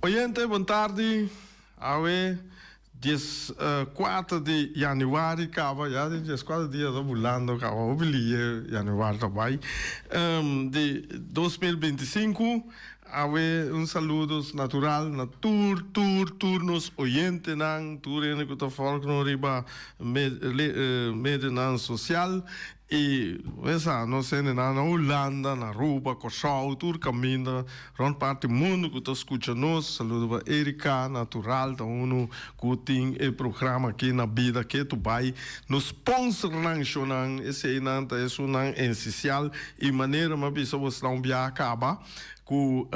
Oyente, bon tardi. Awe dies kuater di januari kaba, ya di 14 dia ta bulando kaba, hopi lihe januari ta bai, di 2025. Awe un saludo natural na tur, tur, tur nos oyentenan, tur hende ku ta volg nos riba medionan sosial. I mesa nos hendenan na Hulanda, na Aruba, Kòrsou, tur kaminda rònt parti mundu ku ta skucha nos. Saludo pa Erika, natural ta unu ku tin e programa aki na bida ketu bai. Nos sponsornan shownan, eseinan ta esunnan esesial i manera mi a bisa bosnan un biaha kaba ku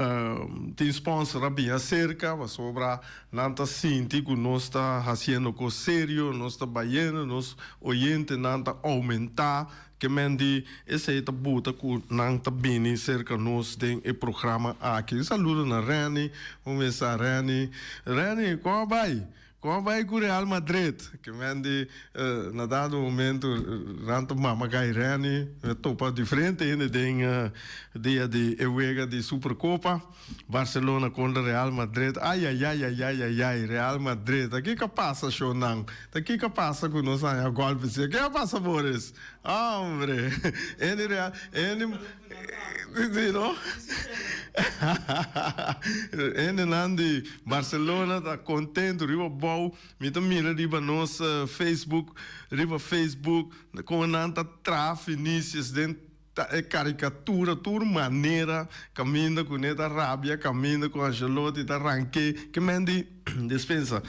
tin sponsor a bin aserka pasobra Nan ta sinti ku nos ta hasiendo kos serio, nos ta bayendo, nos oyentenan ta oumentá. Ke men di esei ta buta ku nan ta bini serka nos den e programa aki. Un saludo na Renny, un mesa Renny. Renny, kon a bai? Kon a bai ku Real Madrid? Ke men di na dado momento nan ta mama gai Renny, mi a topa diferente hende den dia di e wega di Supercopa. Barcelona kontra Real Madrid ayayayayayay Real Madrid ta kiko a pasa shownan ta kiko a pasa ku nos haña golpe si ke a pasa Boris hombre eni Real eni si no hendenan di Barcelona ta kontento riba bou mi ta mira riba nos Facebook riba Facebook kon nan ta traha Vinicius den. Ta e karikatura tur manera kaminda ku ne ta rabia, kaminda ku Ancelotti ta rank'é, ke men di despensa.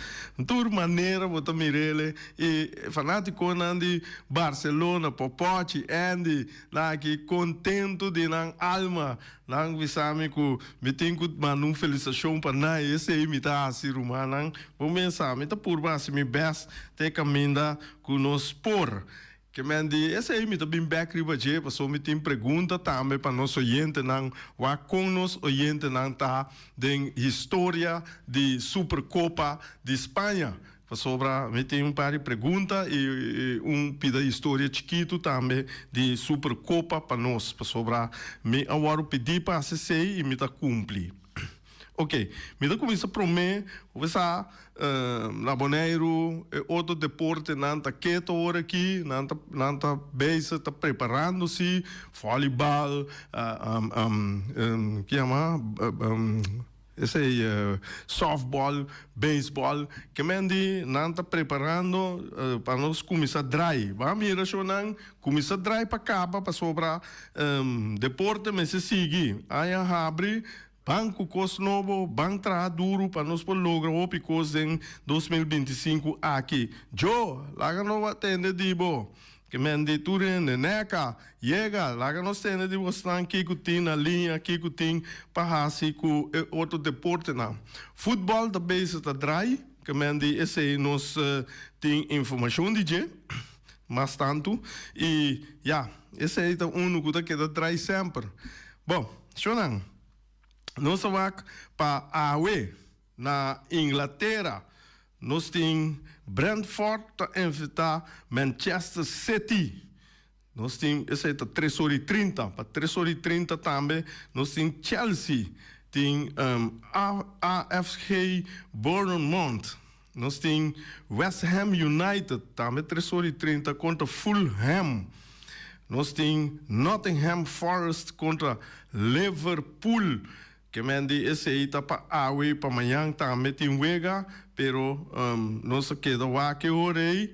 Tur manera bo ta mir'el i fanatikonan di Barcelona, Popochi, Andy, nan aki kontentu di nan alma. Nan bisa mi ku mi tin ku manda un felisashon pa nan i esei mi ta hasi rumannan. Bo mesa mi ta purba hasi mi bèst te kaminda ku nos por. Ke men di esei mi ta bin bek riba dje paso mi tin pregunta tambe pa nos oyentenan wak kon nos oyentenan ta den historia di Supercopa di Spaña pasobra mi tin un par di pregunta i un pida historia chikitu tambe di Supercopa pa nos pasobra mi a wòrdu pidi pa hasi esei i mi ta kumpli. Ok, mi ta kuminsá promé, bo sa, na Boneiru e otro deportenan ta keto ora aki, nan ta nan ta bezig ta preparando si, vòlibal, ki yama esei sòftbòl, beisbòl, ke men di nan ta preparando pa nos kuminsá drai. Bo a mira shownan kuminsá drai pa kaba pasobra deporte mester sigui, aña habri. Ban ku kos nobo, ban traha duru pa nos por logra hopi kos den 2025 aki. Djo, laga nos tende di bo. Ke men di tur hende, Neka, yega, laga nos tende di bosnan kiko tin na liña, kiko tin pa hasi ku e otro deportenan. Futbòl ta bezig ta drai, ke men di esei nos tin informashon di dje, mas tantu. I ya, esei ta unu ku ta keda drai semper. Bon, shownan, nos a wak pa awe na Inglatera. Nos tin Brentford ta enfrentá Manchester City. Nos tin, esei ta tres ora i 30. Pa tres ora i 30 tambe nos tin Chelsea tin AFC Bournemouth. Nos tin West Ham United tambe tres ora i 30 kontra Fulham. Nos tin Nottingham Forest kontra Liverpool. Ke men di esei ta pa awe i pa mañan tambe tin wega, pero nos a keda wak e ora ei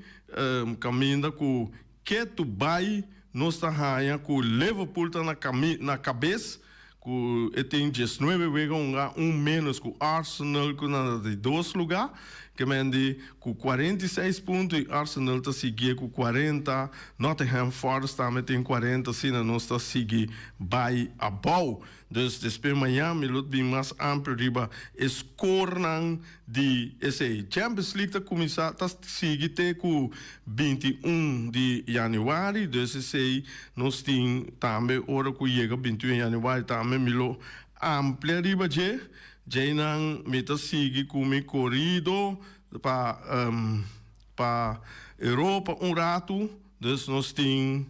kaminda ku ketu bai nos ta haña ku Liverpool ta na na kabes ku e tin 19 wega hunga, un menos ku Arsenal ku na di dos luga, ke men di ku 46 punto i Arsenal ta siguié ku 40, Nottingham Forest tambe tin 40, asina nos ta sigui bai abou. Dus despues mañan mi lo bin mas amplio riba e scorenan di esei. Champions League ta cuminsa ta sigui te cu 21 di januari, dus esei nos tin tambe ora cu yega 21 januari tambe mi lo amplia riba dje. Djeinan mi ta sigui cu mi corido pa pa Europa un ratu, dus nos tin.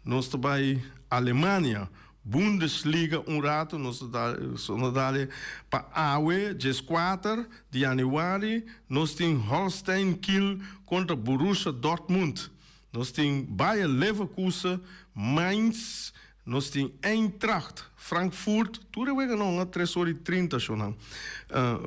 Nos ta bai Alemania. Bundesliga un rato, nos ta dal nos dal pa awe 14 di januari, nos tin Holstein Kiel kontra Borussia Dortmund, nos tin Bayer Leverkusen, Mainz, nos tin Eintracht Frankfurt, tur e weganan hunga tres ora i 30 shownan,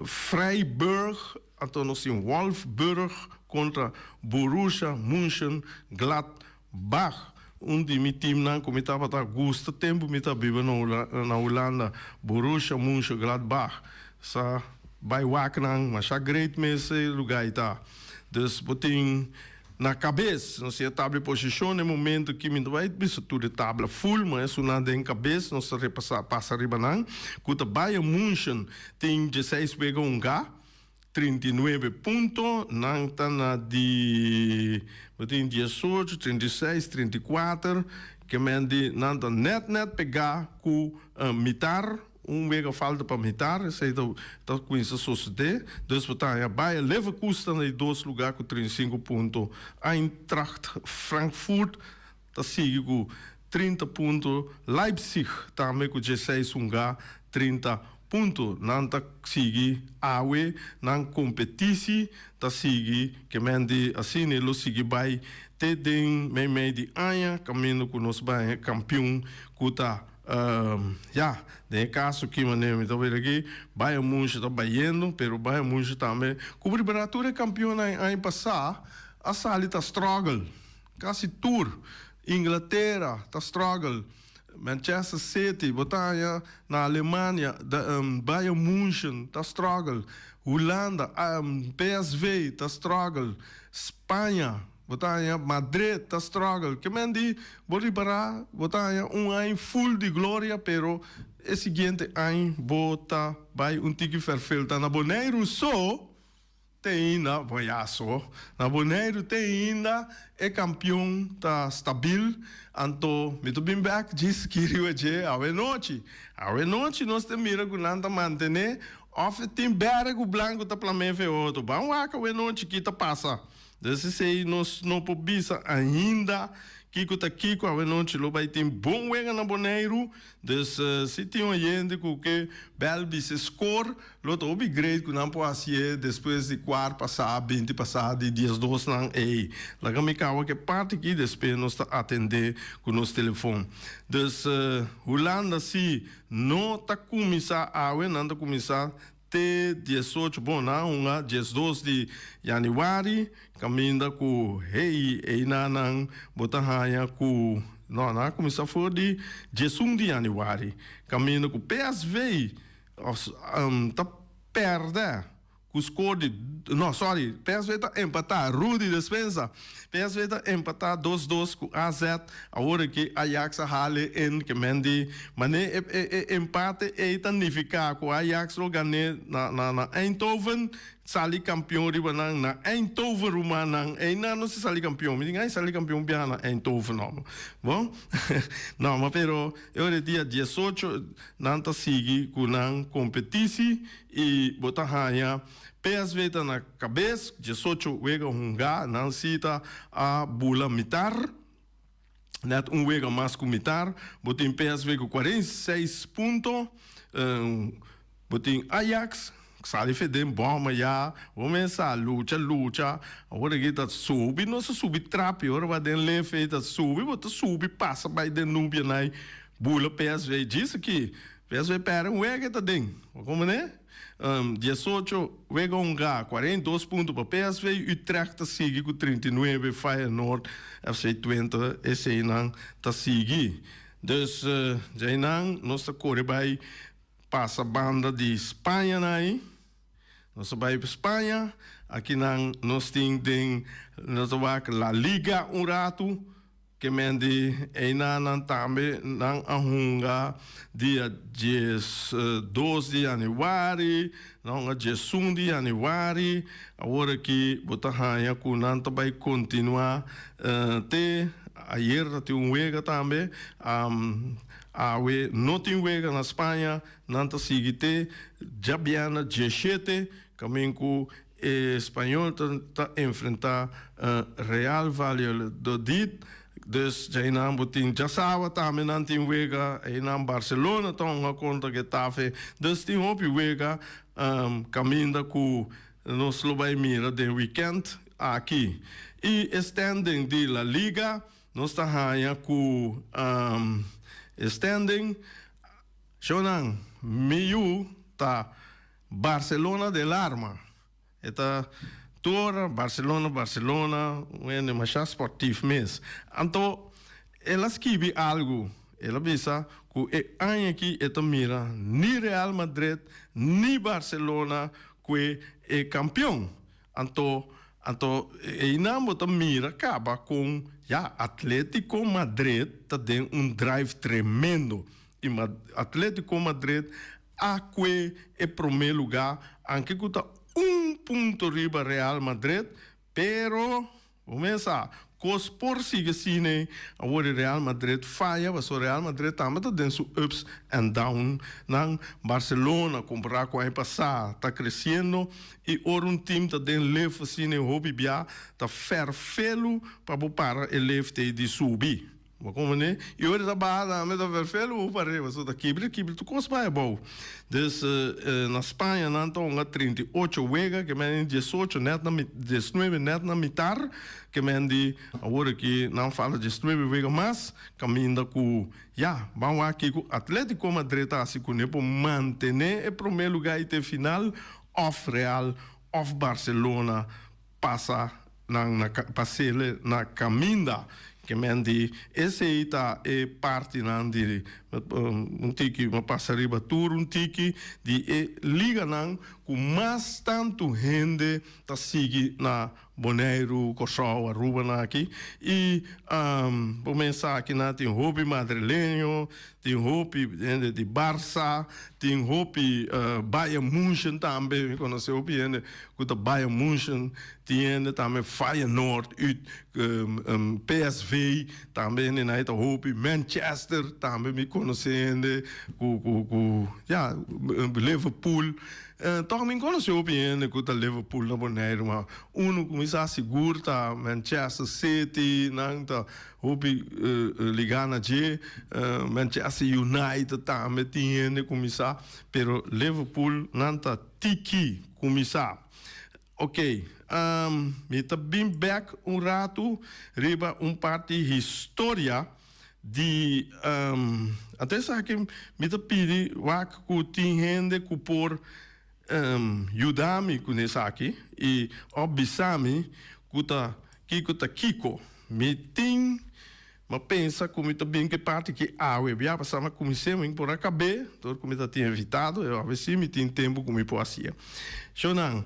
Freiburg, anto nos tin Wolfsburg kontra Borussia Mönchengladbach. Un di mi teamnan ku mi tabata gusta tempu mi ta biba na Hulanda, Borussia Mönchengladbach. Sa bai wak nan, masha great mes e lugá ei ta. Dus bo tin na kabes, nos tin e tabla di posishon na e momento ki mi ta bai bisa tur e tabla full, ma esunnan den kabes nos ta repasá pasa riba nan, ku ta Bayern München tin 16 wega hungá. 39 punto, nan ta na di, bo tin 18, 36, 34, ke men di nan ta net net pegá ku mitar, un wega falta pa mitar, esei ta ta kuminsa sosodé, dus bo ta haña Bayer Leverkusen ta na di dos lugá ku 35 punto, Eintracht Frankfurt ta sigui ku 30 punto, Leipzig tambe ku 16 hungá 30 punto. Nan ta sigui awe nan kompetisi ta sigui ke men di asina e lo sigui bai te den meimei di aña kaminda ku nos bai kampion ku ta ya den e kaso ki manera mi ta wet aki Bayern Munchen ta bayendo pero Bayern Munchen tambe ku prepara tur e kampionnan aña pasa a sali ta struggle. Kasi tur Inglatera ta struggle, Manchester City bo ta haña na Alemania Bayern Munchen ta struggle, Hulanda PSV ta struggle, Spaña bo ta haña Madrid ta struggle. Ke men di bo ripará bo ta haña un aña full di gloria pero e siguiente aña bo ta bai un tiki verveel. Ta na Boneiru so. Te ainda, bon ya so, na Boneiru te ainda e kampion ta stabil, anto mi ta bin bek djis kiriba dje awe nochi. Awe nochi nos ta mira ku nan ta mantené òf e tin bèrdè ku blanku ta plam'é fe otro. Ban wak awe nochi ki ta pasa. Dus esei nos no por bisa ainda kiko ta kiko. Awe nochi lo bai tin bon wega na Boneiru. Dus si tin oyente ku ke bèl bisa skor, lo ta hopi great ku nan por hasié despues di kuart pasá, 20 pasá di 12 nan ei. Laga mi kaba ke parti aki, despues nos ta atendé ku nos telefon. Dus Hulanda si no ta kuminsá awe, nan ta kuminsá te 18, bon nan a hunga 12 di yanüari, kaminda ku hey einanan bo ta haña ku, no nan a kuminsá for di 11 di yanüari, kaminda ku PSV ta pèrdè ku skor di, no sorry, PSV ta empatá, Rudy despensa, PSV ta empatá dos dos ku AZ, awor aki Ajax a hale en ke men di mane e e empate ei ta nifiká ku Ajax lo gané na na na Eindhoven sali kampion riba nan na Eindhoven rumannan einan no si sali kampion mi tin ai sali kampion biaha na Eindhoven no bon no ma pero e ora e dia 18 nan ta sigui ku nan kompetisi i bo ta haña PSV ta na kabes, 18 wega hungá, nan si ta a bula mitar, nèt un wega mas ku mitar. Bo tin PSV ku 46 punto, bo tin Ajax, sali fe den bòm ayá, bo mester a lucha lucha, awor aki ta subi, nos a subi trapi, ora bo a den lefe ta subi, bo ta subi pasa bai den nubia nai bula PSV, djis aki PSV pèrdè un wega e ta den, bo komprendé? 18 wega hungá, 42 punto pa PSV, Utrecht ta sigui ku 39, Feyenoord, FC Twente eseinan ta sigui. Dus djainan nos ta kore bai pasa banda di Spaña nai. Nos ta bai pa Spaña, akinan nos tin den nos ta wak La Liga un ratu. Ke men di einanan tambe nan a hunga dia 12 di yanüari, nan a hunga 11 di yanüari, awor aki bo ta haña ku nan ta bai kontinuá te ayer ta tin un wega tambe, awe no tin wega na Spaña, nan ta sigui te djabièrnè 17 kamin ku E spañol ta ta enfrentá Real Valladolid. Dus djainan bo tin djasawa tambe nan tin wega, einan Barcelona ta hunga kontra Getafe. Dus tin hopi wega kaminda ku nos lo bai mira den wikènt aki. I e standing di La Liga nos ta haña ku e standing, shownan, mi yu ta Barcelona del arma. E ta tur Barcelona, Barcelona, un hende masha sportief mes. Anto el a skibi algu, el a bisa ku e aña aki e ta mira ni Real Madrid ni Barcelona kue e kampion. Anto anto einan bo ta mira kaba kon ya Atletico Madrid ta den un drive tremendo. I Atletico Madrid a kue e promé lugá, anke ku ta un punto riba Real Madrid, pero bo mes sa, kos por sigui asina awor e Real Madrid faya, pasobra Real Madrid tambe ta den su ups and down nan. Barcelona kompará ku aña pasá ta kresiendo i ora un tim ta den lef asina hopi bia ta fèrfelu pa bo para e lef te di subi. Bo comprende? I ora ta baha tambe ta vervelu bo pa riba, so ta kibri kibri tur kos bai abou. Dus na Spaña nan ta hunga 38 wega, ke men di 18 net na 19 net na mitar, ke men di awor aki nan falta 19 wega mas, kaminda ku ya, ban wak kiko Atletico Madrid ta hasi kuné por mantené e promé lugá i te final òf Real òf Barcelona pasa nan na pasele na kaminda. Ke men di esei ta e partinan di un tiki bo pasa riba tur un tiki di e liganan ku mas tantu hende ta sigui na Boneiru, Kòrsou, Aruba nan aki i bo mes sa aki nan tin hopi madrileño, Tin hopi hende di Barça, tin hopi Bayern München tambe, mi conoce hopi hende cu ta Bayern München, tin hende tambe Feyenoord, ut, PSV, tambe hende nan ta hopi, Manchester tambe mi conoce hende cu cu cu ya, Liverpool, toch mi conoce hopi hende cu ta Liverpool na Boneiru, ma uno cu mi sa sigur ta Manchester City, nan ta. Hopi ligá na dje. Manchester United tambe tin hende kuminsá, pero Liverpool nan ta tiki kuminsá. Ok, mi ta bin bèk un ratu riba un parti historia di anto esaki mi ta pidi wak ku tin hende ku por yuda mi ku esaki i òf bisa mi ku ta kiko ta kiko. Mi tin, m'a pensa ku mi ta bin ku e parti ki awe bia pasá m'a kumins'é, mi por a kab'é dor ku mi ta tin invitado, e awe sí mi tin tempu ku mi por hasié. Shownan,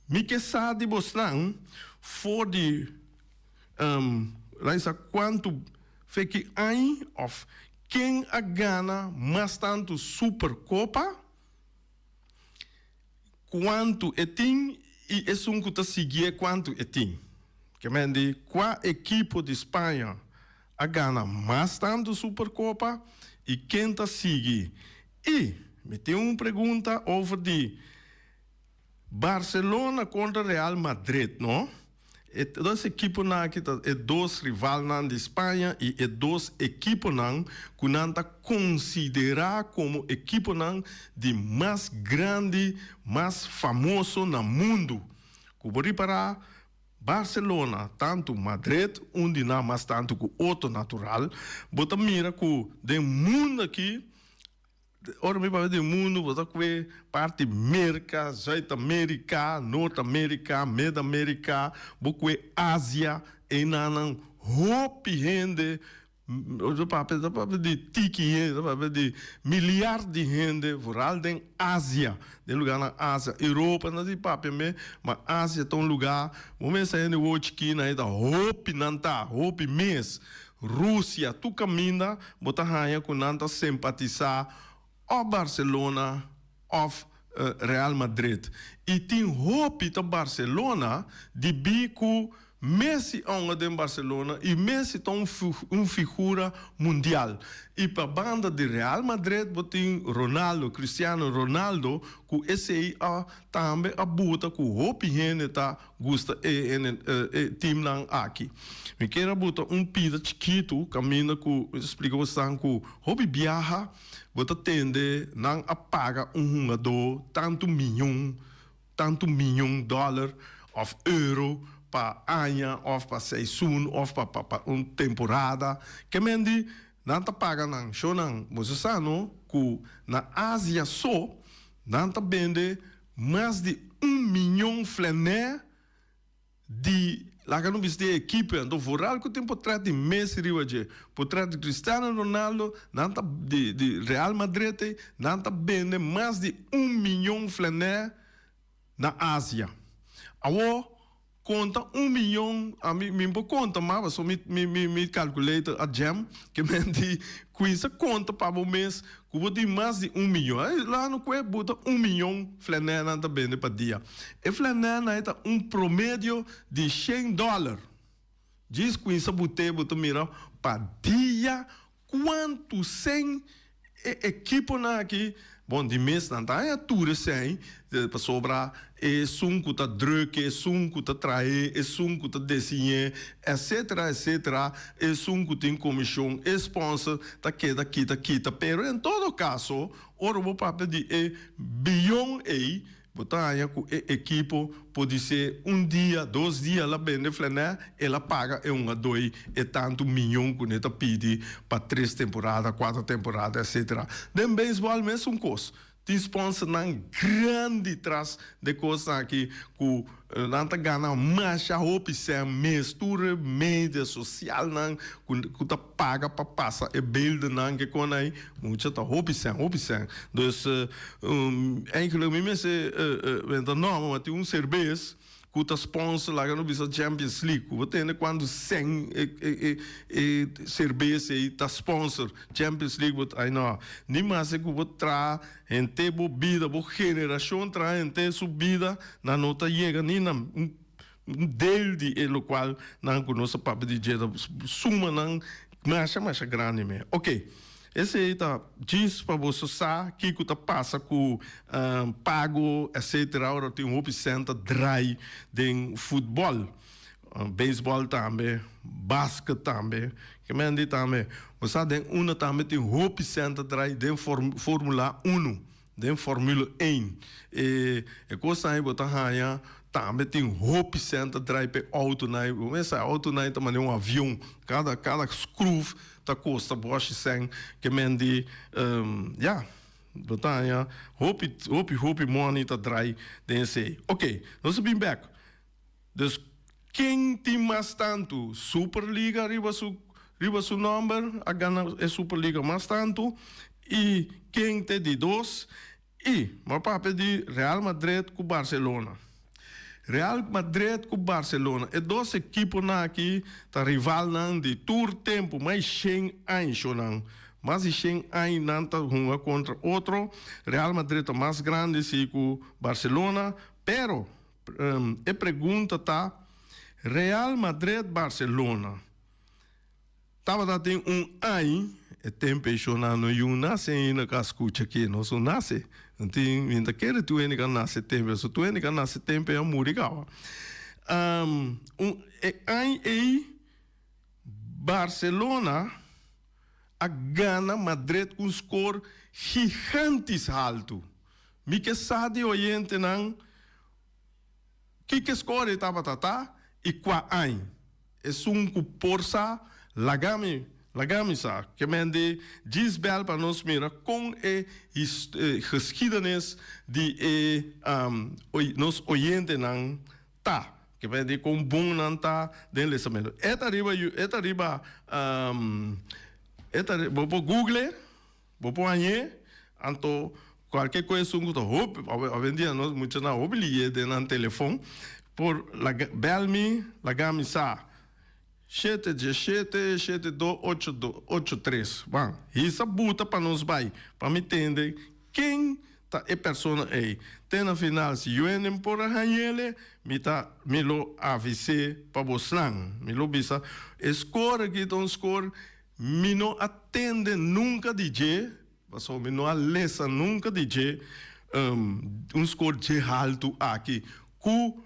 mi ke sa di bosnan for di laisa kuantu fe ki añ òf ken a gana mas tantu Superkopa? Kuantu e tin i esun ku ta siguié kuantu e tin. Ke men di kua ekipo di Spaña a gana mas tantu Superkopa i ken ta sigui. I mi tin un pregunta over di Barcelona kontra Real Madrid no. E dos ekiponan aki ta e dos rivalnan di Spaña i e dos ekiponan ku nan ta konsiderá komo ekiponan di mas grandi, mas famoso na mundu. Ku bo ripará, Barcelona tantu Madrid, un di nan mas tantu ku otro natural, bo ta mira ku den mundu aki, Ora mi papia di mundu bo ta kue parti Merka, Zuid Amerika, Noord Amerika, Mid Amerika, bo kue Asia, einanan hopi hende, ora papia ta papia di tiki hende, ta papia di miliard di hende, vooral den Asia, den lugarnan Asia, Europa no ta di papia me, ma Asia ta un lugar, bo mester hende wou chikí nan e ta hopi nan ta, hopi mes. Rusia, tur kaminda bo ta haña ku nan ta simpatisá òf Barcelona òf Real Madrid. I tin hopi ta Barcelona dibí ku. Messi a hunga den Barcelona y Messi ta un un figura mundial. Y pa banda di Real Madrid bo tin Ronaldo, Cristiano Ronaldo, cu esey a tambe a buta cu hopi hende ta gusta e hende e teamnan aki. Mi kier a buta un pida chikitu caminda cu mi ta splica bosan cu hopi biaha bo ta tende nan a paga un hungador tanto miyon tantu miyon dòler òf euro pa aña òf pa seisun òf pa pa un temporada. Ke men di nan ta paga nan shownan. Boso sa no ku na Asia so nan ta bende mas di un miyon flènè di laga no bisti e ekipo anto vooral ku tin potret di Messi riba dje, potret di Cristiano Ronaldo, nan ta di di Real Madrid ei, nan ta bende mas di un miyon flanè na Asia. Awor konta un miyon, ami mi por konta mas pasobra mi mi mi mi calculator a jam, ke men di kuinsa konta pa bo mes Ku bo tin mas di un miyon. Ai la no kue buta un miyon flanènan ta bende pa dia. E flanènan ei ta un promedio di shen dòler. Djis kuinsa but'é bo ta mira pa dia kuantu sen e ekiponan aki. Bon di mes nan ta haña tur e sen pasobra esun ku ta druk, esun ku ta trahe, esun ku ta desiñ'é, etcetera, etcetera, esun ku tin komishon, e sponsor ta keda kita kita. Pero en todo kaso, ora bo papia di e biyon ei, bo ta haña ku e ekipo podisé un dia, dos dia el a bende flanè, el a paga e hungadó ei e tantu miyon ku ne ta pidi pa tres temporada, kuater temporada, etcetera. Den beisbòl mesun kos. Tin sponsornan grandi tras de kosnan aki ku nan ta gana masha hopi sèn mes. Tur e media sosialnan ku ta paga pa pasa e beeldennan ke kon ei, mucha ta hopi sèn, hopi sèn. Dus eigenlijk mi mester benta nòma, ma tin un serbes ku ta sponsor laga no bisa Champions League ku bo tende kuantu sèn e e e serbes ei ta sponsor Champions League bo ta ai no ni mas ku bo traha henter bo bida bo generashon traha henter su bida nan no ta yega ni na un del di e lokual nan ku nos a papia di dje ta sumanan masha masha grandi me oke. Esei ta djis pa boso sa kiko ta pasa ku pago etcetera ora tin hopi sèn ta drai den futbòl, beisbòl tambe, basket tambe, ke men di tambe. Bo sa den unda tambe tin hopi sèn ta drai den formula uno. Den Formule een e e kosnan ei bo ta haña tambe tin hopi sèn ta drai p'e outonan ei. Bo mester sa e outonan ei ta manera un avion. Kada kada skruf ta kosta bòshi sèn ke men di ya bo ta haña hopi hopi hopi money ta drai den esei. Oke nos a bin bèk. Dus ken tin mas tantu Superliga riba su riba su nòmber a gana e Superliga mas tantu i ken t'e di dos i bo a papia di Real Madrid ku Barcelona. Real Madrid ku Barcelona e dos ekiponan aki ta rivalnan di tur tempu mas di shen añshonan mas di shen aña nan ta hunga kontra otro. Real Madrid ta mas grandi si ku Barcelona pero E pregunta ta, Real Madrid Barcelona tabata tin un añ e tempo e shona no yu nase ainda ka skucha ki nos no nase no tin mi ta kere tur hende ka nase tempo so tur hende ka nase tempo e a muri kaba un e añ ei Barcelona a gana Madrid ku un skor gigantis haltu. Mi ke sa di oyentenan kiko skor e tabata ta i kua añ. Esun ku por sa, laga mi laga mi sa. Ke men di djis bèl pa nos mira kon e geschiedenis di e nos oyentenan ta. Ke men di kon bon nan ta den lesamentu. E ta riba e ta riba e ta bo por google. Bo por hañ'é, anto kualke ku esun ku ta hopi, awendia nos muchanan hopi lié den nan telefon, por laga bèl mi, laga mi sa. Shete diesshete, shete do, ocho do, ocho tres. Ban, hisa buta pa nos bai, pa mi tende ken. ta e persona ei. Te na final si yuenden por a hañ'ele, mi ta mi lo avis'é pa bosnan. Mi lo bisa, e score aki ta un score mi no a tende nunca di dje, pasobra mi no a lesa nunca di dje, un score dje haltu aki cu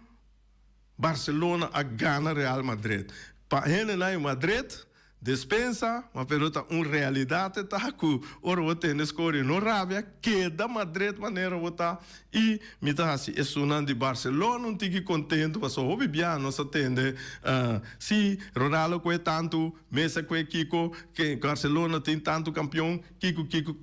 Barcelona a gana Real Madrid. Pa hendenan di Madrid, despensa, ma pero ta un realidad e ta cu ora bo tende score no rabia, keda Madrid manera bo ta y mi ta haci esunnan di Barcelona un tiki contento pasobra hopi bia nos a tende si Ronaldo cu e tanto, Messi cu e kico, Barcelona tin tanto campeon, kico kico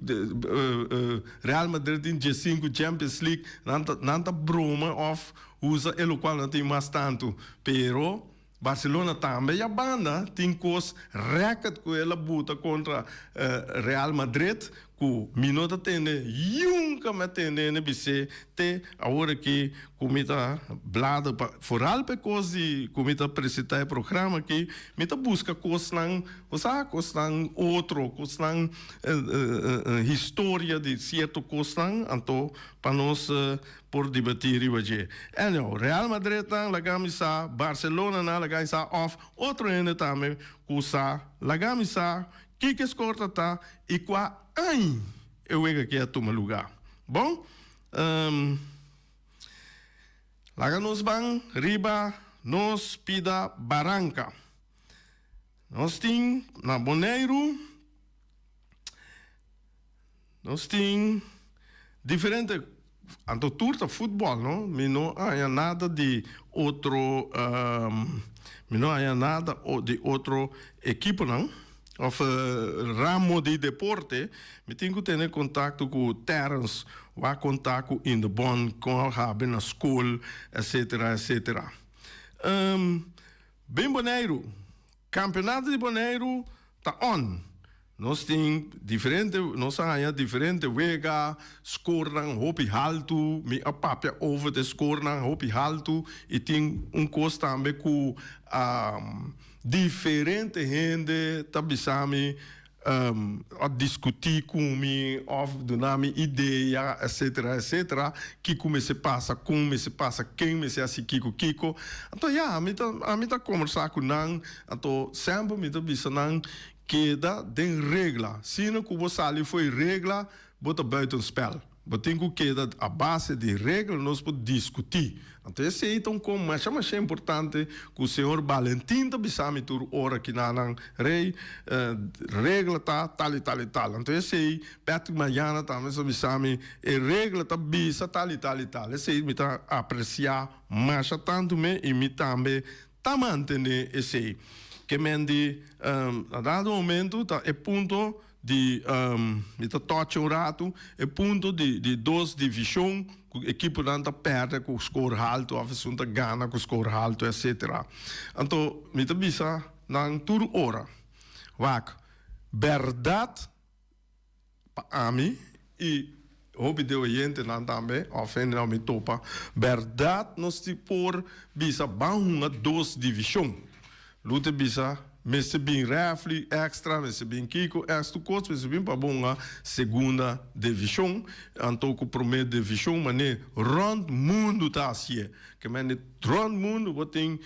Real Madrid tin diescinco Champions League, nan ta broma of Usa e locual no tin mas tanto, pero Barcelona tambe ya banda tin cos record cu el a buta contra Real Madrid cu mi no ta tende yunca mi a tende hende bis'é te awor aki cu mi ta blada pa foral pa e cos di cu mi ta presenta e programa aki mi ta busca cosnan bo sa cosnan otro cosnan historia di cierto cosnan anto pa nos Por dibertí riba dje. Anyhow, Real Madrid nan laga mi sa, Barcelona nan laga mi sa òf otro hende tambe ku sa laga mi sa kiko e skor ta ta i kua añ e wega aki a tuma lugá. Bon, laga nos ban riba nos pida baranka. Nos tin na Boneiru. Nos tin diferente, anto tur ta futbol no, mi no haña nada di otro, mi no haña nada di otro ekiponan of ramo di deporte, mi tin ku tene kontakto ku Terrence, wak konta ku Indebon, kon a habri na skol, etcetera, etcetera. Bin Boneiru, Kampeonato di Boneiru ta on. Nos tin diferente, nos a haña diferente wega, skornan hopi haltu. Mi a papia over de skornan hopi haltu i tin un kos tambe ku diferente hende ta bisa mi a diskutí ku mi òf duna mi idea etcetera etcetera kiko mester pasa kon mester pasa ken mester hasi kiko kiko anto ya mi ta ami ta kombersá ku nan anto semper mi ta bisa nan keda den regla sino ku bo sali fo'i regla bo ta buitenspel. Bo tin ku keda a base di regla nos por diskutí. Anto esei ta un kon masha masha importante ku señor Balentin ta bisa mi tur ora kinanan rei regla ta tal i tal i tal. Anto esei Patrick Mayana tambe sa bisa mi e regla ta bisa tal i tal i tal. Esei mi ta apresiá masha tantu me i mi tambe ta mantené esei. Ke men di na dado momento ta e punto di mi ta tocha un ratu e punto di di dos divishon ku ekiponan ta pèrdè ku skor haltu òf esun ta gana ku skor haltu etsetera. Anto mi ta bisa nan tur ora, wak, bèrdat pa ami i hopi di oyentenan tambe òf hendenan ku mi topa, bèrdat nos tin por bisa ban hunga dos divishon. Luther bisa, Mester bin refli extra, mester bin kiko ex, tur kos mester bin pa bo hunga segunda divishon, anto ku prome divishon manera rònt mundu ta hasié. Ke mende rònt mundu bo tin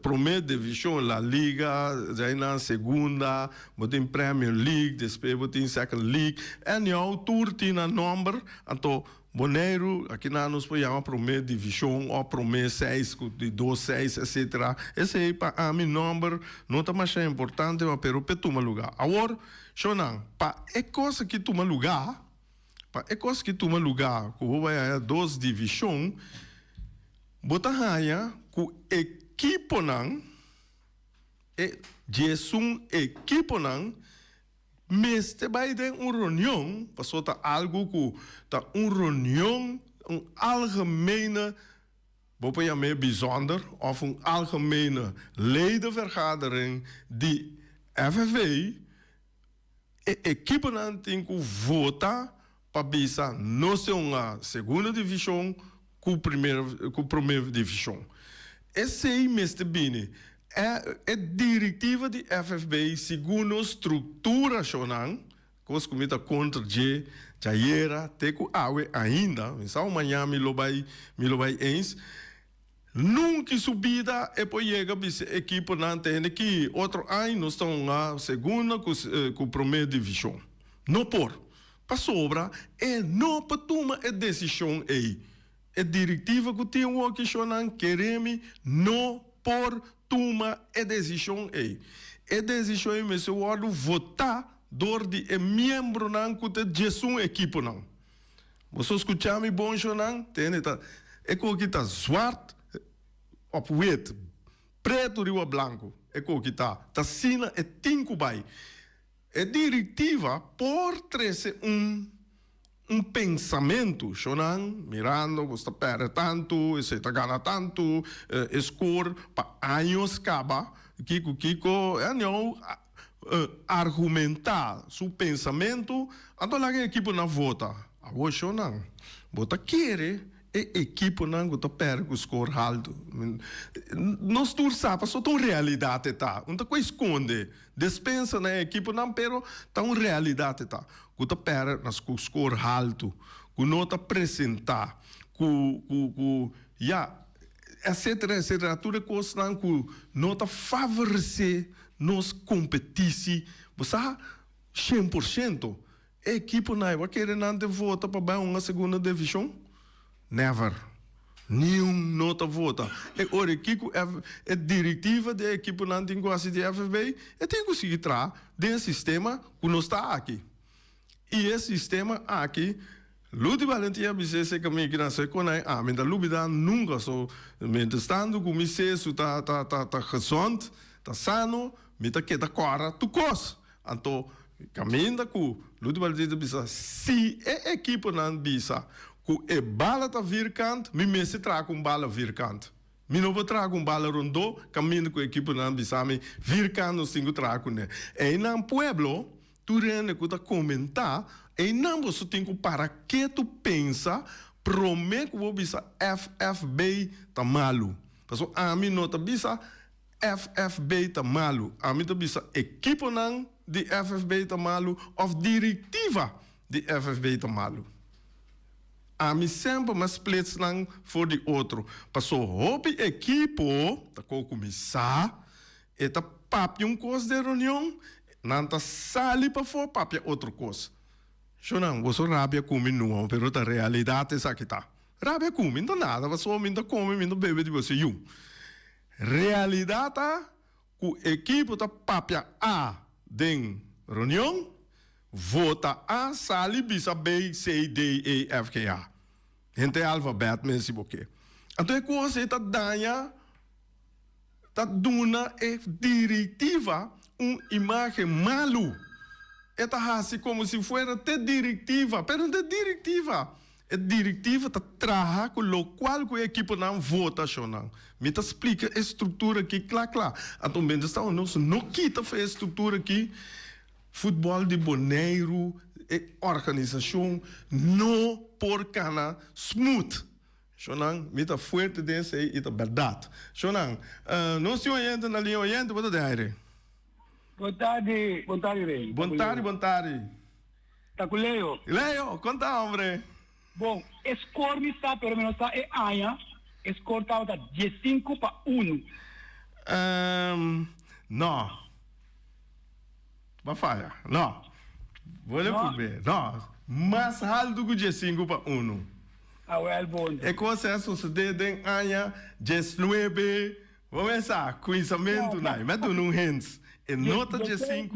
prome divishon, La Liga, djainan segunda, bo tin Premier League, despues bo tin Second League, anyhow tur tin nan nòmber, anto Boneiru, akinan nos por yama promé divishon òf promé seis ku di dos seis etsetera. Esei pa ami nòmber no ta masha importante ma pero p'e tuma lugá. Awor, shownan, pa e kos aki tuma lugá, pa e kos aki tuma lugá ku bo bai haña dos divishon, bo ta haña ku ekiponan, e diesun ekiponan, Mester bai den un reunion, pasobra ta algu ku ta un reunion, un algemene, bo por yam'é bijzonder, òf un algemene ledenvergadering di FFB, e ekiponan tin ku vota pa bisa nos tin un segunda divishon ku primera ku prome divishon. Esei mester bini. E e direktiva di FFB segun nos strukturashonnan. Kos ku mi ta kontra dje djayera te ku awe ainda, mi sa maña mi lo bai mi lo bai eens. Nunki su bida e por yega bisa e ekiponan te hende ki otro aña nos ta hunga segunda ku ku prome divishon. No por. Pasobra e no por tuma e desishon ei. E direktiva ku tin woki shonnan kere mi no por tuma e desishon ei. E desishon ei mester wòrdu votá dor di e miembronan ku ta djesun ekiponan. Boso skucha mi bon shonnan? Tende ta e koki ta zwart òf wit, pretu riba blanku e koki ta. Ta asina e tin ku bai. E direktiva por trese un un pensamentu, shonnan, mirando ku sta pèrdè tantu, esei ta gana tantu, e skor pa años kaba, kiko kiko, e nou argumentá su pensamentu, anto laga e ekiponan vota. Awor shonnan, bo ta kere E ekiponan ku ta pèrdè ku skor haltu. Nos tur sa pasobra ta un realidat e ta. Un ta koe skonde despensa na e ekiponan pero ta un realidat e ta. Ku ta pèrdè na ku skor haltu, ku no ta presentá, ku ku ku ya etcetera etcetera tur e kosnan ku no ta favoresé nos kompetisi bo sa 100%. E ekiponan ei a kere nan te vota pa bai un segunda divishon? Never. Niun no ta vota. E ora aki ku e direktiva di e ekiponan tin ku hasi di FFB, e tin ku sigui traha den e sistema ku nos ta aki. I e sistema aki, Ludy Valentin a bisa esei ku mi aki nan soi ami ta lubida nunka. So, mientrastantu ku mi sesu ta ta ta gezond, ta sano, mi ta keda kòrda tur kos. Anto kaminda ku Ludy Valentin ta bisa si e ekiponan bisa ku e bala ta vierkant, mi mester traha ku un bala vierkant. Mi no por traha ku un bala rondó kaminda ku e ekiponan bisa mi vierkant nos tin ku traha kuné. Einan pueblo, tur hende ku ta komentá, einan boso tin ku para ketu pensa promé ku bo bisa FFB ta malu. Pasobra ami no ta bisa. FFB ta malu. Ami ta bisa ekiponan di FFB ta malu of direktiva di FFB ta malu. Ami semper m'a splits nan for di otro. Paso hopi ekipo ta ko kuminsá, e ta papia un kos den reunion, nan ta sali pafó papia otro kos. Shonnan, boso rabia ku mi no, pero ta realidat esaki ta. Rabia ku mi no ta nada, pasobra mi no ta kome, mi no ta bebe di boso yu. Realidat ta ku ekipo ta papia A den reunion, vota A, sali bisa B, C, D, E, F, G, H. Henter e alfabèt mes si bo ke. Anto e kos ei ta daña, ta duna e direktiva un imágen malu. E ta hasi komo si fuera t'e direktiva, pero no t'e direktiva. E direktiva ta traha ku lokual ku e ekiponan vota shonnan. Mi ta splika e struktura aki kla kla. Anto mientras tanto nos no kita for e struktura aki, futbòl di Boneiru, e organisashon no por kana smooth. Shonnan, mi ta fuerte den esei i ta bèrdat. Shonnan, nos tin oyente na liña. Oyente, bo ta den aire. Bon tardi, bon tardi Rey. Bon tardi, bon tardi. Ta ku Leo. Leo, kon ta hombre? Bon, e score mi sa pero mi no sa e aña, e score tabata diesinku pa unu. Ehm, no. Bo a faya. No. Bo le purbe. No. Mas haltu ku diesinku pa unu. Awel bon. E kos a sosode den aña diesnuebe Bo mesa kuinsamentu nai, mi a duna un hints. E no ta 15.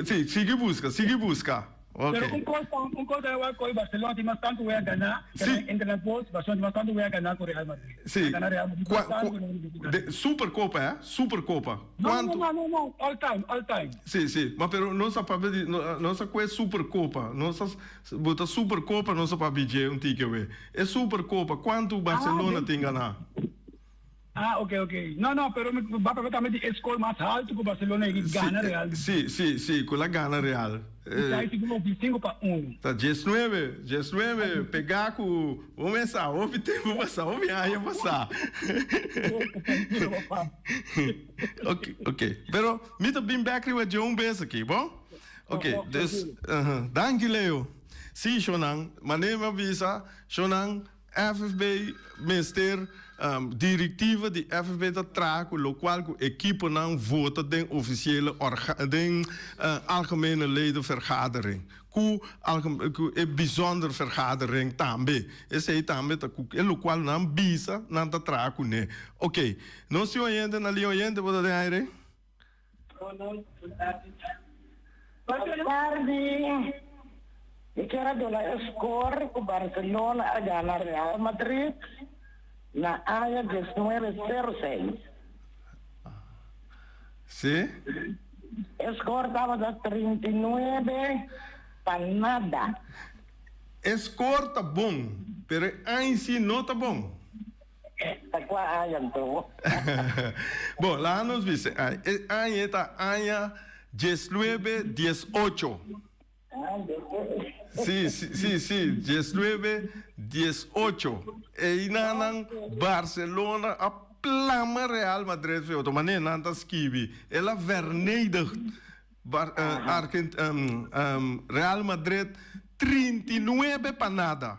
Si, sigui buska, sigui buska. Ok. Pero un kos ta, un kos ta wak koe Barcelona tin mas tantu wea gana, Si. entre nan dos, Barcelona tin mas tantu wea gana ku Real Madrid. Si. A gana Real Madrid Kua, mas tantu kua, ku nan visitante. de Supercopa, eh? Supercopa. No, no, Kuantu? no, no, no, all time, all time. Si, si. Ma pero nos a papia di, nos a kue Supercopa. Nos a Bo ta Supercopa nos a papia dje un tiki awe. E Supercopa, cuantu Barcelona tin gana? Ah, ok, ok. No, no, pero mi ba papia tambe di e score mas haltu cu Barcelona e gana Real. Si, si, si, cu la gana Real. Mi ta sigur di 5-1. Ta 19, 19, pega cu bo mesa, hopi tempo pasa, hopi aña pasa. Ok, ok. Pero mi ta bin bek riba dje un bes aki, bon? Ok, dus, danki Leo. Si, shonnan, manera mi a bisa, shonnan, FFB mester, directiva di FFB ta traha cu locual cu equiponan vota den oficiële orga, den algemene ledenvergadering, cu cu e bijzonder vergadering tambe. Esey tambe ta cu e locual nan bisa nan ta traha cune. Ok, nos tin oyente na lin oyente bo ta den aire? Buenas tardi. Mi kier a duna e score cu Barcelona a gana Real Madrid na aña diesnuebe sero seis. Sí. E score tabata 39 pa nada. E score ta bon, pero e aña si no ta bon. Ta kua aña anto? Bon, laga nos bisa e aña. E ta aña diesnuebe diesocho. Sí, sí, sí, diesnuebe diesocho. Einanan Barcelona a plama Real Madrid fe otro manera nan ta skibi. El a vernederigd Real Madrid 39 pa nada.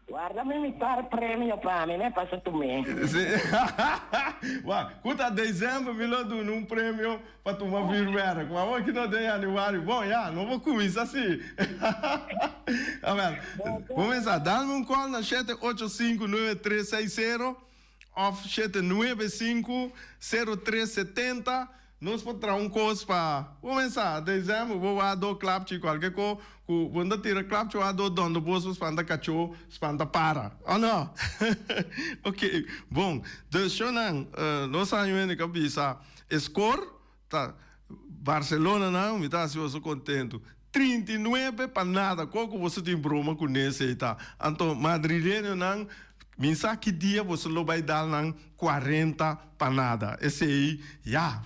Warda mi mitar premio pa mi, me pasa tu me. Sí. Wak, ku ta december mi lo duna un premio pa tuma vuurwerk. Ma awor ki no den januari. Bon, ya, no por kuminsa si. Awel, kuminsa. Dalme un call na 7859360 of 7950370. Nos por traha un kos pa kuminsá dezèmber bo wak do klapchi kualke ko ku bo no ta tira klapchi wak do dònde bos bo spanta kachó spanta para o no? Ok bon dus shownan nos aña wende ka bisa e skor ta Barcelona nan mi ta hasi boso kontentu 39 pa nada ko ku boso tin broma ku nesei ta anto madrileñonan Mi sa ki dia boso lo bai dal nan 40 pa nada. Esei, ya,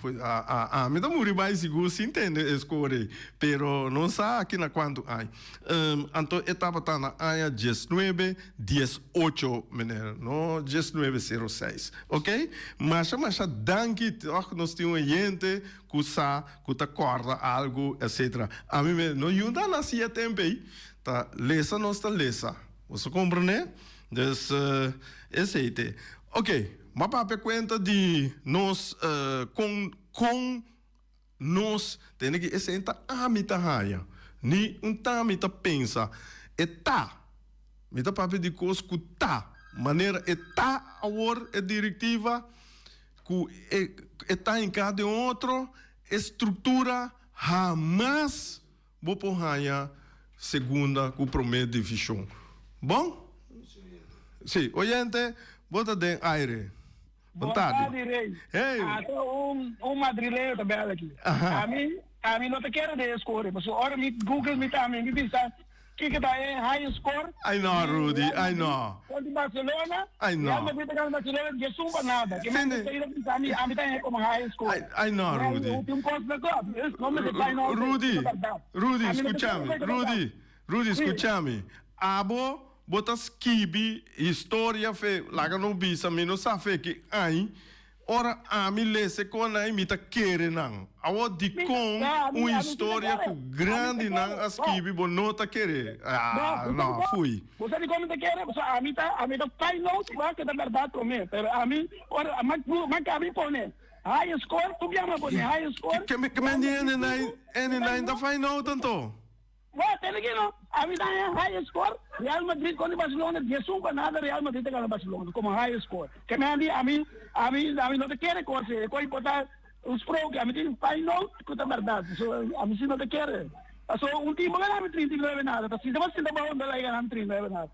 ami ta muri bai sigur sin tende e score ei. Pero no sa aki na cuantu aña. Anto e tabata na aña diesnuebe diesocho, meneer, no diesnuebe sero seis. Ok? Masha, masha danki toch nos tin un oyente cu sa, cu ta corda algo, etcetera. Ami me no yuda na hacia tempo ei. Ta lesa nos ta lesa. Boso comprende? Dus esey te. Ok, m'a papia cuenta di nos con con nos tende ki esey ta ami ta haya, ni un ta mi ta pensa. E ta, mi ta papia di cos cu ta, manera e ta awor e directiva cu e e ta hinca den otro, e structura hamas Bo por haña segunda ku promé divishon. Bon? Sí, oyente, bo ta den aire. Bon Bon tardi. tardi, Rey. Hey! Ata un, un madrileño ta bel aki. Aha. Ami, ami no ta kere den e score, pasobra ora mi Google mi tambe, mi bisa kiko ta e high score Ai no, di Rudy, Real ai Madrid no. kontra Barcelona. Ai Real no. Madrid ta gana Barcelona diesun pa nada. Ke men Sende. ta ira bisa ami, ami ta haña komo high score. Ai, ai no, Real Rudy. un kos na klòp. No mester bai no, Rudy, ta bèrdat. Rudy, Ami no ta skucha mi. kere ku ta bèrdat. Rudy, Rudy, Sí. skucha mi. Abo, bo ta skibi historia fe, laga no bisa, mi no sa fe ki ai. Ora ami lesa e konan ei, mi ta kere nan. Awor, Mi, dikon no, ami, un ami si ta historia kere. ku Ami ta grandinan kere. a No. skibi bo no ta kere? No, Ah, bo sa no, dikon? fui. Bo sa dikon mi ta kere? Pasobra ami ta, ami ta find out wak ta bèrdat promé. Pero ami, ora, ma, ma kabi pone high score, tur biaha mi a pone high score, Ke, ke Real men di Madrid hende nai, sinku, hende mi ta nai ta no. find out anto? Bo tende ki no? Ami ta haña high score Real Madrid kontra Barcelona 11 pa nada Real Madrid ta gana Barcelona komo high score. Ke men di ami ami ami no ta kere kos e kos por ta un sprookje ami tin find out ku ta bèrdat so ami si no ta kere paso un team por gana mi 39 nada ta sinta bo sinta bou unda lai gana mi 39 nada.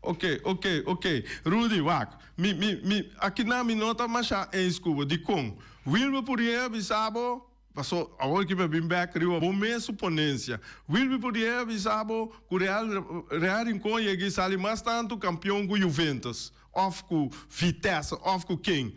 Ok ok ok Rudy wak mi mi mi akinan mi no ta masha eens ku bo dikon Wilber Purier a bisa bo Paso awor ki mi a bin bek riba bo mes suponencia. Wilby Poirier a bisa bo cu Real Real Rincon yega y sali mas tanto campeon cu Juventus of cu Vitesse of cu ken.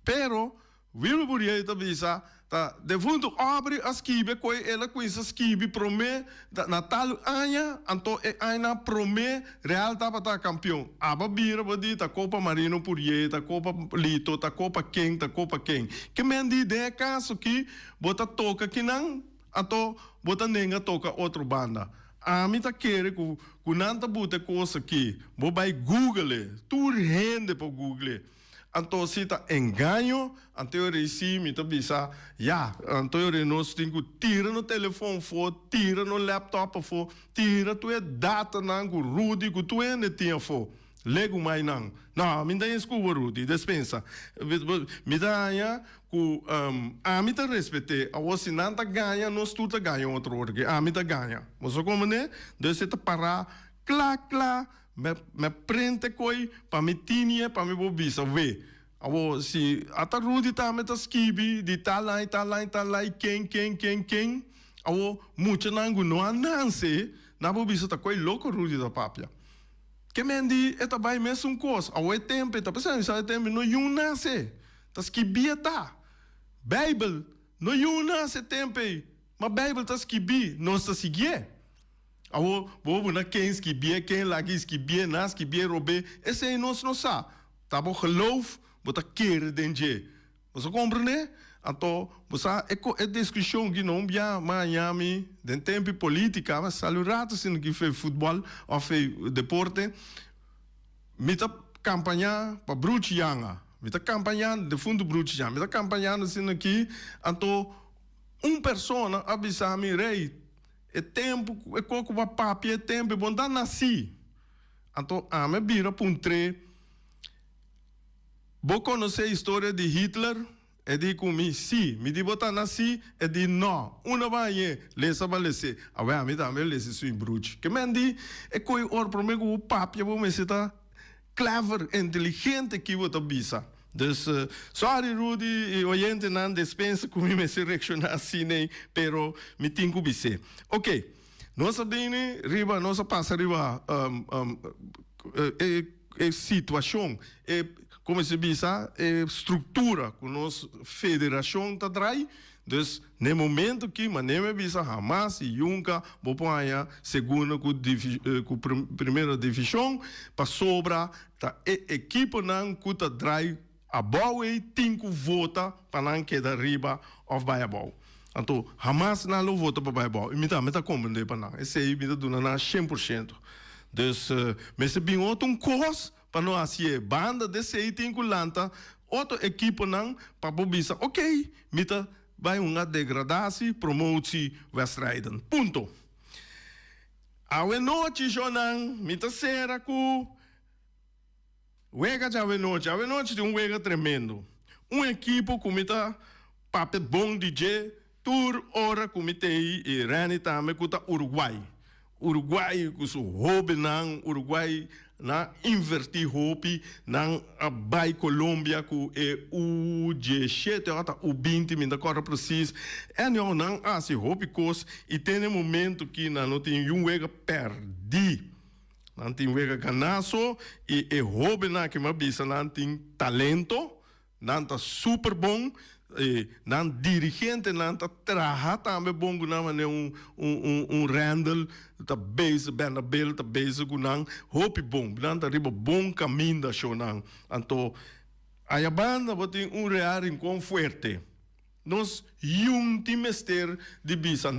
Pero Wilby Poirier ta bisa ta defunto Aubrey a skibi koe el a cuminsa skibi prome na tal aña anto e añanan prome Real tabata campeon. Aba bira bo di ta copa Marino Purier, ta copa Lito, ta copa ken, ta copa ken. Ke men di den e caso ki bo ta toca kinan? Anto bo ta nenga toka otro banda. Ami ta kere ku ku nan ta buta e kos aki. Bo bai google e. Tur hende por google e. Anto si ta engaño, anto e ora si mi ta bisa, ya, anto e ora nos tin ku tira no telefon afó, tira no laptop afó, tira tur e datanan ku Rudy ku tur hende tin afó. Legu mai nan. No, mi ta eens ku bo Rudy, despensa. Mi ta haña ku ami ta respet'é. Awor si nan ta gaña, nos tur ta gaña otro ora ke ami ta gaña. Bo sa komo ne? Dus e ta pará kla kla, me me prente koi pa mi tinie pa mi por bisa we. Awor si ata Rudy tambe ta skibi di tal ai tal ai tal ai ken ken ken ken, awor muchanan ku no a nanse nan por bisa ta koi loko Rudy ta papia. Ke men di e ta bai mesun kos. Awor e tempu e ta pensando sa e tempu no yun nase. Ta skibí e ta. Beibel no yun nase e tempu ei. Ma Beibel ta skibí, nos ta siguié. Awor bo bo na ken skibié, ken laga skibié, nan skibié robé, esei nos no sa. Ta bo geloof, bo ta kere den dje. Bo sa komprendé? Anto, bo sa, e ko, e diskushon ki no bia Miami den tempu politika, mi a sali un ratu asina ki fe futbòl òf fe deporte, mi ta kampañá pa Bruchi Yanga, mi ta kampañá defuntu Bruchi Yanga, mi ta kampañando asina ki, anto un persona a bisa mi, Rey, e tempu ku e koko bo a papia e tempu bo no ta nasí. Anto ami a bira puntr'é. Bo konosé historia di Hitler? E di ku mi, Sí. Mi di, Bo ta nasí? E di, No. Unda bo hañ'é? Lesa bo a les'é. Awè, ami tambe a lesa su imbruchi. Ke men di, E ko'i ora promé ku bo papia bo mester ta clever, inteligente ki bo ta bisa. Dus, sorry Rudy i oyentenan, despensa ku mi mester reakshoná asin'ei, pero mi tin ku bis'é. Oké, nos a bini riba, nos a pasa riba e. E situacion, e como se bisa, e structura cu nos federacion ta draai, dus n'e momento ki manera mi a bisa hamas y yunca bo por haya segunda cu cu primera division pasobra ta e equiponan cu ta draai abou ey tin cu vota pa nan keda riba of bay abou. Anto hamas nan lo vota pa bay abou y mi tambe ta comprende pa nan. Esey mi ta duna nan 100%. Dus mester bin otro un cos pa no haci e. Banda de esey tin cu lanta otro equiponan pa por bisa ok mi ta bay hunga degradatie promotie wedstrijden. Punto. Awe nochi shownan mi ta cera cu. Wega djawe-nochi. Awe-nochi tin un wega tremendo. Un ekipo ku mi ta papia bon di dje tur ora ku mi t'ei i Renny tambe ku ta Uruguay. Uruguay ku su hobennan, Uruguay nan a invertí hopi, nan a bai Colombia ku e U diesshete òf ta U binti mi no ta kòrda presis. Anyhow nan a hasi hopi kos i te na e momento ki nan no tin niun wega pèrdí. Nan tin wega ganaso y e hobennan aki mi a bisa nan tin talento, nan ta super bon, y nan dirigentenan ta traha tambe bon cu nan manera un un un Randall ta bezig, Bernabel ta bezig cu nan hopi bon, nan ta riba bon caminda shownan. Anto aya banda bo tin un Real Rincon fuerte. Nos yun tin mester di bisa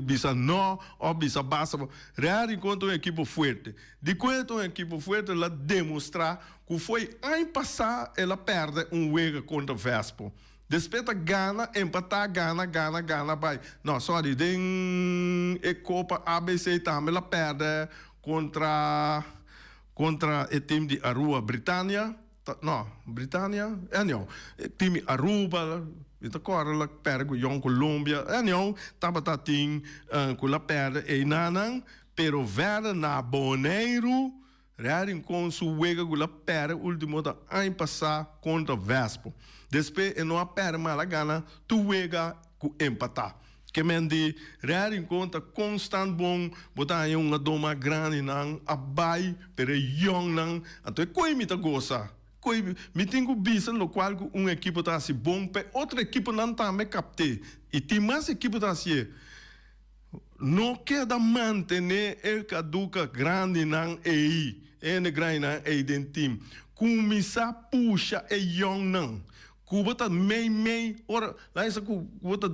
bisa no of bisa basta. Real Rincon ta un ekipo fuerte. Dikon e ta un ekipo fuerte? El a demostra ku fo'i aña pasá el a pèrdè un wega kontra Vespo. Despues ta gana, empatá, gana, gana, gana bai. No, sorry, den e Kopa ABC tambe el a pèrdè kontra kontra e tim di Aruba, Britania. Ta, no, Britania, anyhow, e team di Aruba, mi ta kòrda la pèrdè ku Jong Colombia, anyhow, tabata tin ku la pèrdè einanan, pero vèrdè na Boneiru, Real Rincon su wega ku la pèrdè ultimo ta aña pasá kontra Vespo. Despues e no a pèrdè mas, el a gana tur wega ku empatá. Ke men di Real Rincon ta constant bon, bo ta haña un adoma grandi nan a bai, pero e yong nan, anto e koe mi ta gosa, koe mi tin ku bisa lokual ku un ekipo ta hasi bon pa e otro ekiponan tambe kapt'é, i tin mas ekipo ta hasié. No keda mantené e kaduka grandinan ei, e hende grandinan ei den tim. Kuminsá pusha e yong nan. Ku bo ta mei mei ora laisa ku bo ta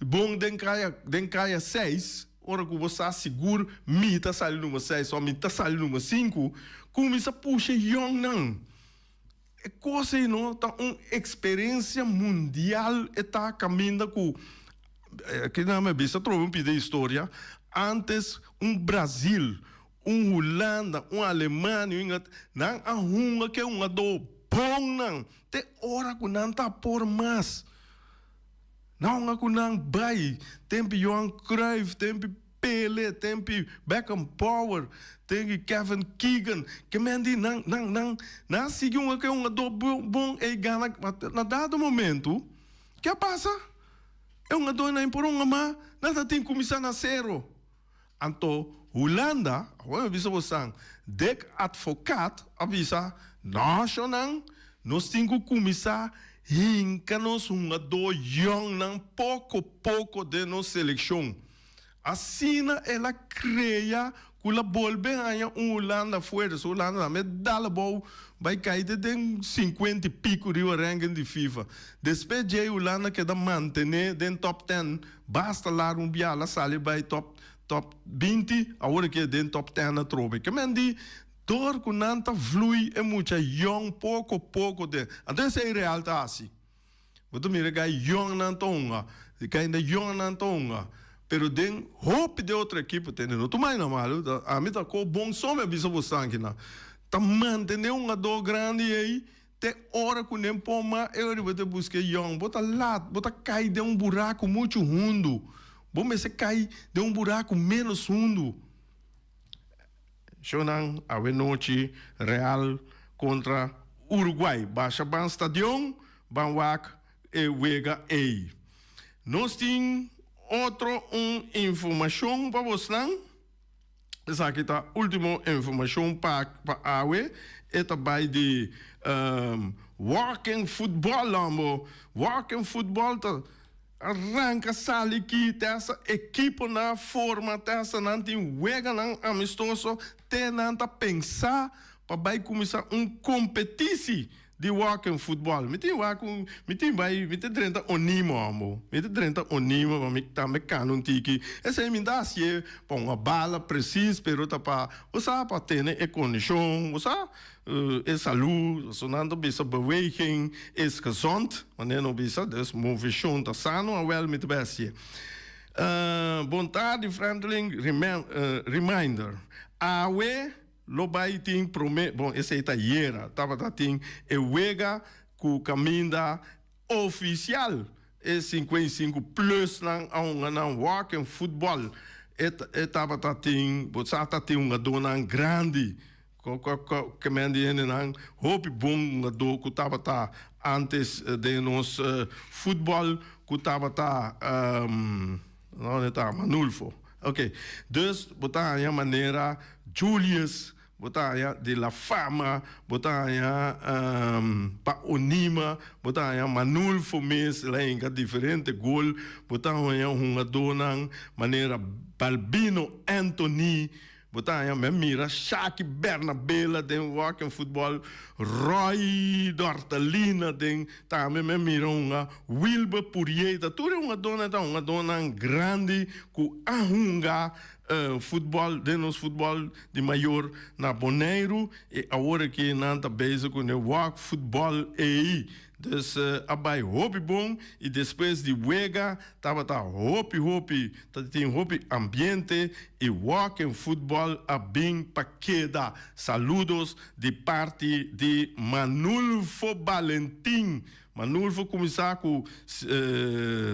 bon den kaya den kaya seis ora ku bo sa sigur mi ta sali number seis of mi ta sali number sinku kuminsa pusha e yòngnan. E kos ei no ta un eksperensia mundial e ta kaminda ku kinan mi a bisa atrobe un pida historia antes un Brazil Un Hulanda, un Alemania, un Inglaterra, nan a hunga ke hungadó bon nan te ora ku nan ta por mas. Nan hunga ku nan bai tempi Johan Cruijff, tempi Pele, tempi Beckenbauer, tempi Kevin Keegan. Ke men di nan nan nan nan a sigui hunga ke hungadó bon ei gana na dado momento ke a pasa? E hungadónan por hunga mas, nan ta tin kuminsá na sero. Anto Hulanda, awor mi a bisa bosan, Dick Advocaat a bisa, Nashonan, nos tin ku kuminsá hinka nos hungadó yòngnan poko poko den nos selekshon. Asina el a krea ku la bolbe haña un Hulanda fuerte. So Hulanda tambe dal abou bai kai te den sinkuenta i piku riba ranking di FIFA. Despues djei Hulanda keda mantené den top ten Basta largu un bia la sali bai top top 20, awor ke den top 10 atrobe. Ke men di dor ku nan ta vlui e mucha yong poko poko den. Anto esei Real ta hasi. Bo ta mira gai yong nan ta hunga, kainda yong nan ta hunga. Pero den hopi den otro ekipo tende no tuma aina malu, ami ta ko bon so mi a bisa bo sanki nan. Ta mantene hungador grandi ei Te ora ku nen pon ma e ora bo ta buska e yòn, bo ta lat, bo ta kai den un buraku muchu hundu. Bo mester kai den un buraku ménos hundu. Shownan awe nochi Real kontra Uruguay. Basha ban stadion, ban wak e wega ei. Nos tin otro un informashon pa bosnan. Esaki ta ultimo informacion pa pa awe. E ta bay di walking football hombo. Walking football ta ranca sali ki te hasta ekiponan a forma, te hasta nan tin weganan amistoso, te nan ta pensa pa bay cuminsa un competitie Di walking football. Mi tin wak un, mi tin bai, mi ta drenta Onimo amo. Mi ta drenta Onimo pa mi tambe cana un tiki. Esei mi ta hacié pa un bala precies, pero ta pa, bo sa, pa tene e condicion, bo sa, e salud. So nan ta bisa beweging is gezond, wanneer no bisa, dus movecion ta sano, awel mi ta bai hacié. Bon tardi Franklin, reminder, awe. Lo bai tin prome, bon esei ta yera, tabata tin e wega ku kaminda ofisial e 55 plusnan a hunga nan walking football. E e tabata tin, bo sa ta tin hungadónan grandi, ko ko ko ke men di hendenan hopi bon hungadó ku tabata antes den nos futbòl ku tabata no ta Manulfo. Ok, dus bo ta haña manera Julius, bo ta haña de la Fama, bo ta haña pa Onima, bo ta haña Manulfo mes, el a hinka diferente gol, bo ta haña hungadónan manera Balbino Anthony, Bo ta haña mi a mira Shaki Bernabela den walking football, Roy Dortalina den tambe mi a mira hunga Wilber Purieta. Tur e hungadónan ta hungadónan grandi ku a hunga futbòl den nos futbòl di mayor na Boneiru i awor aki nan ta bezig ku e walk football ei. Dus a bai hopi bon i despues di wega tabata hopi hopi ta tin hopi ambiente i walking football a bin pa keda. Saludos di parti di Manulfo Balentin. Manulfo kuminsá ku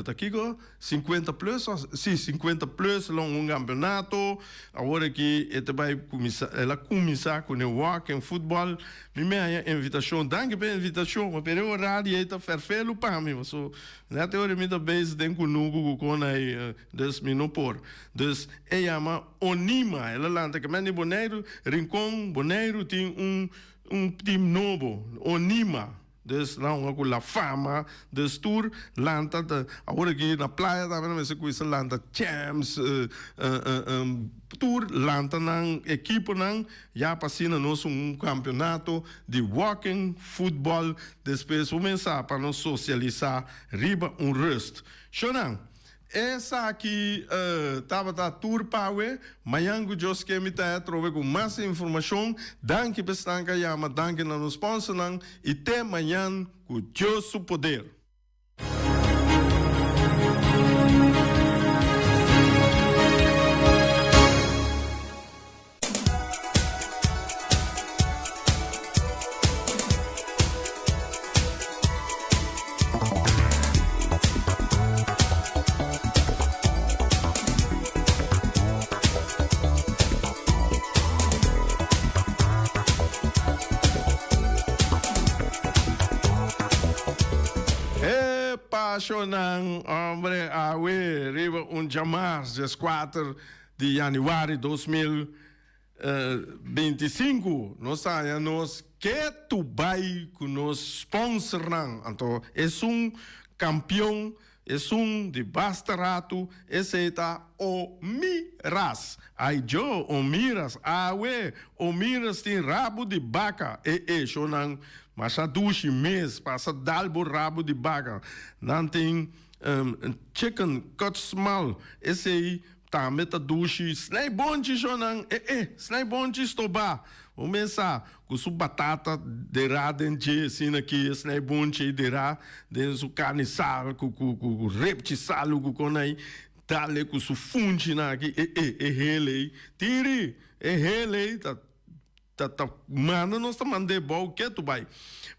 ta kiko? 50 plus of si 50 plus lo un campeonato awor aki e ta bai cuminsa el a cuminsa cu ne walking football mi me haya invitacion danki pa e invitacion ma pero e horario ei ta ferfelu pa mi paso net e ora mi ta bezig den cunucu cu con ei dus mi no por dus e yama Onima el a lanta kimen di Boneiru Rincon Boneiru tin un un team nobo Onima. Dus nan hunga ku La Fama, dus tur lanta ta awor aki na playa tambe nan mester kuminsa lanta champs, tur lanta nan ekiponan ya pa asina nos un kampeonato di walking futbol despues bo mensa pa nos sosialisa riba un rust. Shownan. Esaki tabata tur pawe. Mañan ku Dios ke mi ta atrobe ku mas informashon. Danki pa esnan ku a yama, danki na nos sponsornan i te mañan ku Dios su poder. E pasonan, hombre, awe riba un djamars djeskuater di januari 2025 nos ta haña nos ketu bai ku nos sponsornan. Anto esun kampion, esun di basta ratu, esei ta Omiras. Ai djo, Omiras, awe Omiras tin rabu di baka. E e, shownan masha dushi mes, pasa dal bo rabu di baka. Nan tin chicken cut small, esei Tambe ta dushi snij bonchi shonan e e snij bonchi stobá bo mes sa ku su batata derá den dje asina ki e snij bonchi ei derá den su karni sal ku ku ku repchi salu ku kon ei dale ku su funchinan aki e e e hele ei tiri e hele ei ta Ta ta manda nos ta mand'é bou ketu bai.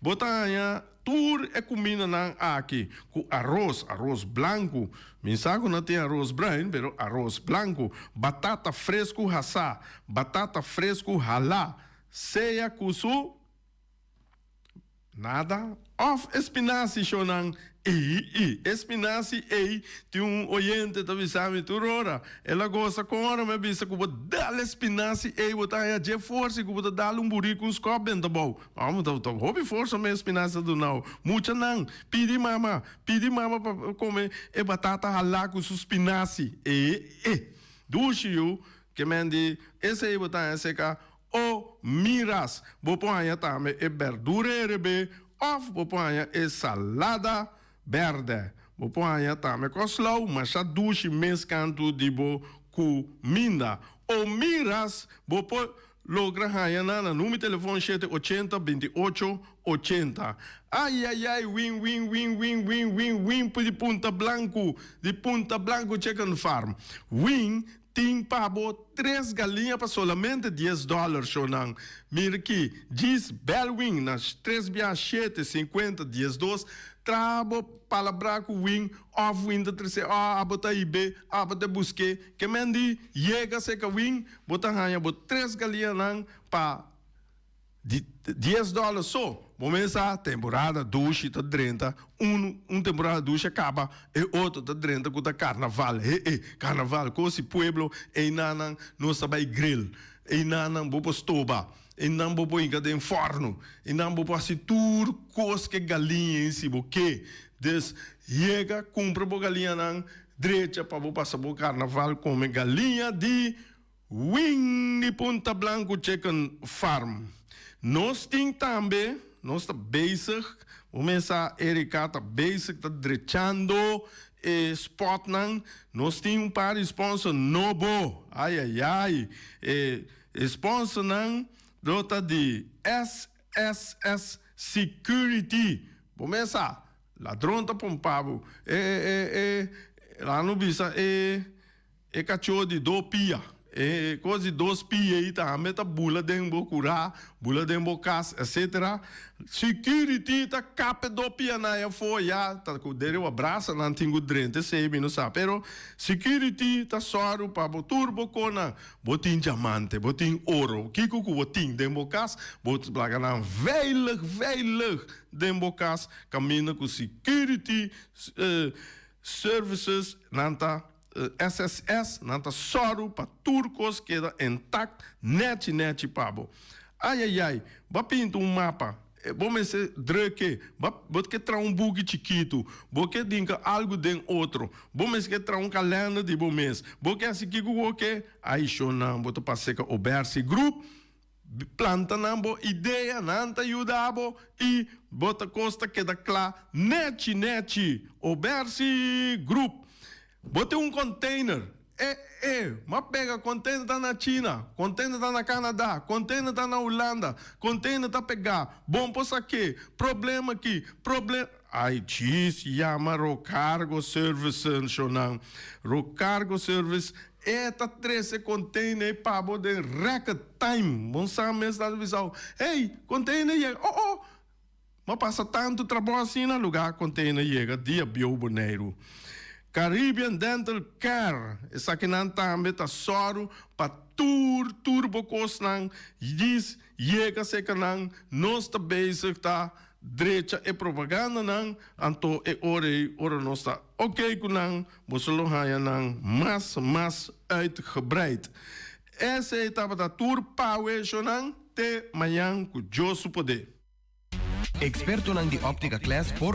Bo ta haña tur e kumindanan aki ku aros, aros blanku, mi sa ku no tin aros bruin, pero aros blanku, batata fresku hasá, batata fresku halá, sea ku su Nada of e spinazi shownan i i e spinazi ei tin un oyente ta bisa mi tur ora el a gosa kon ora mi a bisa ku bo dal e spinazi ei bo ta haña dje forsa i ku bo ta dal un buriku un skòp den ta bou amo ta ta hopi forsa mi e spinazi ta dunao muchanan pidi mama pidi mama pa kome e batata halá ku su spinazi e e dushi yu ke men di esei bo ta haña seka O miras, bo por haña tambe e berdura erebé òf bo por haña e salada bèrdè. Bo por haña tambe kòslou masha dushi mes kantu di bo kuminda. O miras, bo por logra haña nan na number telefòn shete ochenta binti ocho ochenta. Ayayay win win win win win win win di Punta Blanku di Punta Blanku Chicken Farm. Win Tin pa bo tres galiña pa solamente dies dòler, shownan. Mira ki, djis bèl win na tres bia shete, sinkuenta, diesdos. Traha bo palabrá ku win òf win ta tresé, òf abo ta hib'é, abo ta busk'é. Ke men di yega seka win, bo ta haña bo tres galiñanan pa. Di dies dòler so. Bo mes sa temporada dushi ta drenta un un temporada dushi a kaba e otro ta drenta ku ta karnaval he e karnaval kos di pueblo einanan nos ta bai grill einanan bo por stoba einan bo por hinka den fòrnu einan bo por hasi tur kos ke galiña en si bo ke des yega kumpra bo galiñanan drecha pa bo pasa bo karnaval kome galiña di Wing di Punta Blanco Chicken Farm. Nos tin tambe, nos ta bezig, bo mesa Erika ta bezig ta drechando e spotnan. Nos tin un par di sponsor nobo. Ay ay ay. E sponsornan lo ta di SSS Security. Bo mesa, ladron ta pompa bo. E e e e, lo bisa e. E kachó di do pia, e kos di dos pia ei tambe ta bula den bo kurá, bula den bo kas, etcetera. Security ta kap e do pianan ei afó ya, ta ku den riba brasa nan tin ku drenta esei mi no sa, pero security ta sòru pa bo tur bo konan, bo tin diamante, bo tin oro, kiko ku bo tin den bo kas, bo ta laga nan veilig, veilig den bo kas kaminda ku security services nan ta. SSS, nan ta sòru pa tur kos keda intakt nèchi nèchi pa bo. Ayayay, bo a pinta un mapa. Bo mester druk e. Bo ke traha un buki chikitu. Bo ke dinka algu den otro. Bo mester ke traha un kalender di bo mes. Bo ke hasi kiko ku bo ke? Ai shonnan, bo ta pasa serka Obersi Group. Planta nan bo idea, nan ta yuda bo i bo ta kos ta keda kla nechi nechi. Obersi Group. Bo tin un container. E e, m'a pega container ta na China, container ta na Canada, container ta na Hulanda, container ta pegá, bon por sa ke, problema aki, proble. Ai djis yama Rocargo Service shonnan. Rocargo Service e ta trese container ei pa bo den record time. Bon sa mes nan ta bisa bo, hey, container yega, oh oh, M'a pasa tantu trabou asina lugá container yega dia bieu Boneiru. Caribbean Dental Care, esakinan tambe ta sòru pa tur tur bo kosnan djis yega serka nan. Nos ta bezig ta drecha e propagandanan, anto e ora ei ora nos ta oké ku nan, boso lo haña nan mas mas uitgebreid. Esei tabata tur pawe-shonan te mañan ku Dios su poder. Expertonan di Optica Class por.